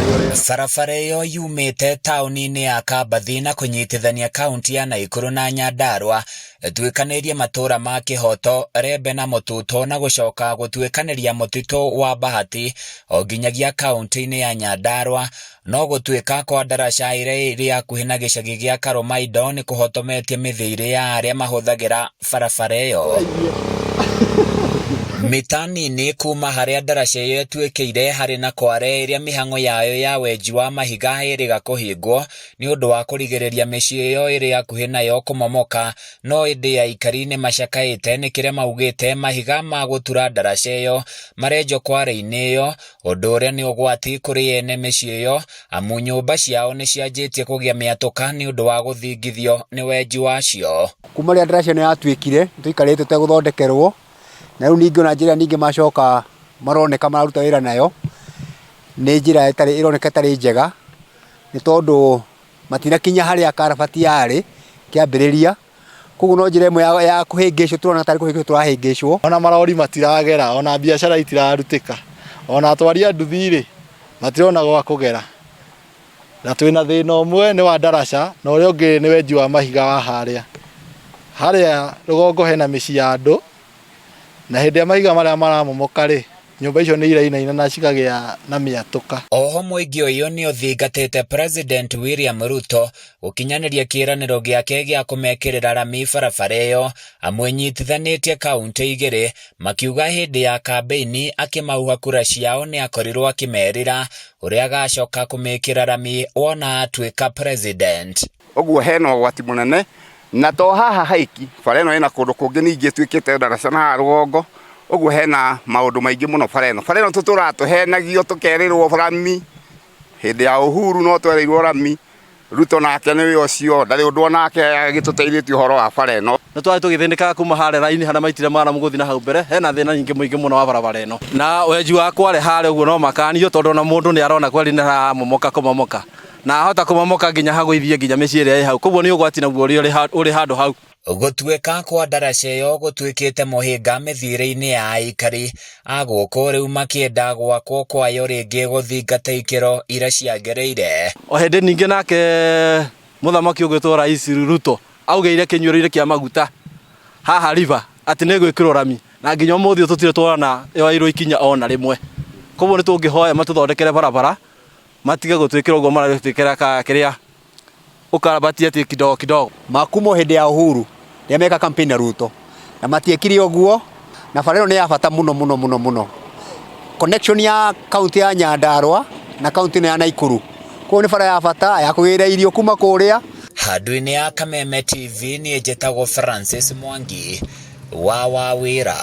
ngari ũrĩa. Barabara ĩyo yumĩte taũni-inĩ ya Kambathi na kũnyitithania kaunti ya Naikuru na Nyandarua ĩtuĩkanĩirie matũũra ma Kĩhoto, Rembe na Mũtutu na gũcoka gũtuĩkanĩria mũtitũ wa Bahati o nginyagia kaunti-inĩ ya Nyandarua. No gũtuĩka kwa ndaraca ĩrĩa ĩrĩ hakuhĩ na gĩcagi gĩa Karũmaindo nĩ kũhotometie mĩthiĩre ya arĩa mahũthagĩra barabara ĩyo. Mita nini kuma harĩa ndaraca ĩyo ĩtuĩkĩire harĩ na kware ĩrĩa mĩhang'o yayo ya wenji wa mahiga ĩrĩga kũhingwo nĩ ũndũ wa kũrigĩrĩria mĩciĩ ĩyo ĩrĩ hakuhĩ nayo kũmomoka, no ĩndĩ aikari nĩ macakaĩte nĩ kĩrĩa maugĩte mahiga ma gũtura ndaraca ĩyo marenjwo kware-inĩ ĩyo, ũndũ ũrĩa nĩ ũgwati kũrĩ ene mĩciĩ ĩyo amu nyũmba ciao nĩ cianjĩtie kũgĩa mĩatũka nĩ ũndũ wa gũthingithio nĩ wenji wacio. Kuma rĩrĩa ndaraca ĩno yatuĩkire, tũikarĩte tũtegũthondekerwo, na rĩu ningĩ ona njĩra ĩrĩa ningĩ macoka maroneka mararuta wĩra nayo, nĩ njĩra ĩtarĩ ĩroneka ĩtarĩ njega, nĩ tondũ matinakinya harĩa karabati yarĩ kĩambĩrĩria, koguo no njĩra ĩmwe ya kũhĩngĩcwo tũrona tarĩ kũhĩngĩcwo tũrahĩngĩcwo. Ona marori matiragera, ona biacara itirarutĩka, ona atwari a nduthi rĩ, matirona gwa kũgera. Na twĩna thĩna ũmwe nĩ wa ndaraca na ũrĩa ũngĩ nĩ wenji wa mahiga wa harĩa. Harĩa rũgongo hena mĩciĩ ya andũ, na hĩndĩ ĩrĩa mahiga marĩa maramomoka rĩ, nyũmba icio nĩ irainaina na cikagĩa na mĩatũka. Oho mũingĩ ũyũ nĩ ũthingatĩte President William Ruto gũkinyanĩria kĩĩranĩro gĩake gĩa kũmekĩrĩra rami barabara ĩyo amu ĩnyitithanĩtie kauntĩ igĩrĩ, makiuga hĩndĩ ya kambĩini akĩmahuha kura ciao nĩ akorirwo akĩmerĩra ũrĩa agacoka kũmĩkĩra rami wona atuĩka president. Ũguo hena ũgwati mũnene na to haha haiki, bara ĩno ĩna kũndũ kũngĩ ningĩ ĩtuĩkĩte ndaraca na haha rũgongo, ũguo hena maũndũ maingĩ mũno bara ĩno. Bara ĩno tũtũraga tũhenagio tũkerĩrwo rami, hĩndĩ ya Uhuru no twerĩirwo rami, Ruto nake nĩwe ũcio, ndarĩ ũndũ onake agĩtũteithĩtie ũhoro wa bara ĩno. Nĩ twarĩ tũgĩthĩnĩkaga kuma harĩa raini harĩa maitire maramu gũthiĩ na hau mbere, hena thĩna nyingĩ mũingĩ mũno wa barabara ĩno. Na wenji wa kware harĩa ũguo no makanio tondũ ona mũndũ nĩ arona kweri nĩ haramomoka kũmomoka. Na ahota kũmomoka nginya hagũithie nginya mĩciĩ ĩrĩa ĩ hau, koguo nĩ ũgwati naguo ũrĩa ũrĩ handũ hau. Gũtuĩka kwa ndaraca ĩyo gũtuĩkĩte mũhĩnga mĩthiĩre-inĩ ya aikari a gũkũ rĩu makĩenda gwakwo kwayo rĩngĩ gũthingata ikĩro iria ciagĩrĩire. O hĩndĩ ningĩ nake mũthamaki ũgwĩtwo Rais Ruto augĩire kĩnyuĩro-inĩ kĩa maguta haha River atĩ nĩ ĩgwĩkĩrwo rami na nginya ũmũthĩ ũyũ tũtirĩ tuona yoeirwo ikinya ona rĩmwe. Koguo nĩ tũngĩhoya matũthondekere barabara matige gũtwĩkĩra ũguo maratwĩkĩra kĩrĩa ũkarabati ati kidogo kidogo. Makumo hĩndĩ ya Uhuru rĩrĩa meka campaign na Ruto na matiekire ũguo na bara ĩno nĩ ya bata mũno mũno mũno mũno connection ya kaunti ya Nyandarua na kaunti ĩno ya Naikuru koguo nĩ bara ya bata ya kũgĩra irio kuma kũrĩa. Handũ-inĩ ya Kameme TV niĩ njĩtagwo Francis Mwangi wa Wawĩra.